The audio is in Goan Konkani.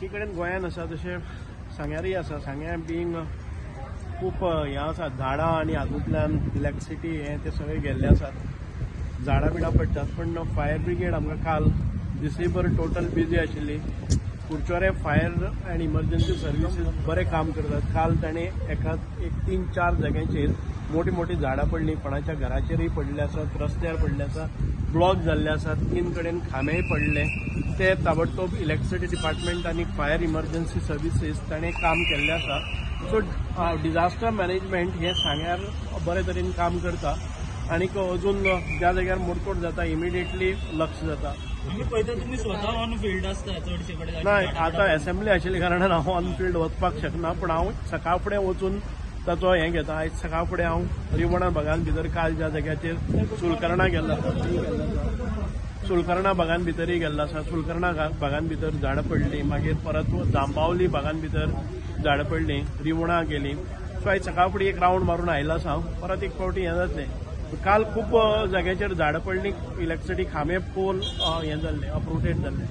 बाकी कडेन गोंयान आसा तशें सांग्यारय आसा. सांग्या बींग खूब हें आसा, झाडां आनी हातूंतल्यान इलेक्ट्रिसिटी हें तें सगळें गेल्लें आसात, झाडां बिडां पडटात. पूण फायर ब्रिगेड आमकां काल दिसभर टोटल बिजी आशिल्ली. Curchorem fire and emergency services बरें काम करतात. काल ताणें एका एक 3-4 जाग्यांचेर मोटी मोटी झाडां पडलीं, कोणाच्या घराचेरय पडले आसात, रस्त्यार पडले आसा, ब्लॉक जाल्ले आसात, 3 कडेन खांबेय पडले. ते ताबडतोब इलेक्ट्रिसिटी डिपार्टमेंट आनी फायर इमर्जन्सी सर्विसीस ताणें काम केल्लें आसा. सो डिजास्टर मॅनेजमेंट हें सांग्यार बरे तरेन काम करता आनीक अजून ज्या जाग्यार मोडतोड जाता इमिडिएटली लक्ष जाता. आमी पळयता तुमी स्वता ऑन फिल्ड आसता चडशे कडेन. ना, आतां एसेंब्ली आशिल्ल्या कारणान हांव ऑन फिल्ड वचपाक शकना, पूण हांव सकाळ फुडें वचून ताचो हें घेता. आयज सकाळ फुडें हांव रिवणा भागान भितर काल ज्या जाग्याचेर सुलकर्णा गेल्लो आसा, सुलकर्णा भागान भितरय गेल्लो आसा. सुलकर्णा भागान भितर झाडां पडलीं, मागीर परत जांबावली भागान भितर झाडां पडलीं, रिवणा गेलीं. सो आयज सकाळ फुडें एक रावंड मारून आयलो आसा हांव, परत एक फावटी हें जातलें. काल खूब जाग्याचेर झाडां पडलीं, इलेक्ट्रिसिटी खांबे पोल हें जाल्ले, अपरुटेड जाल्ले.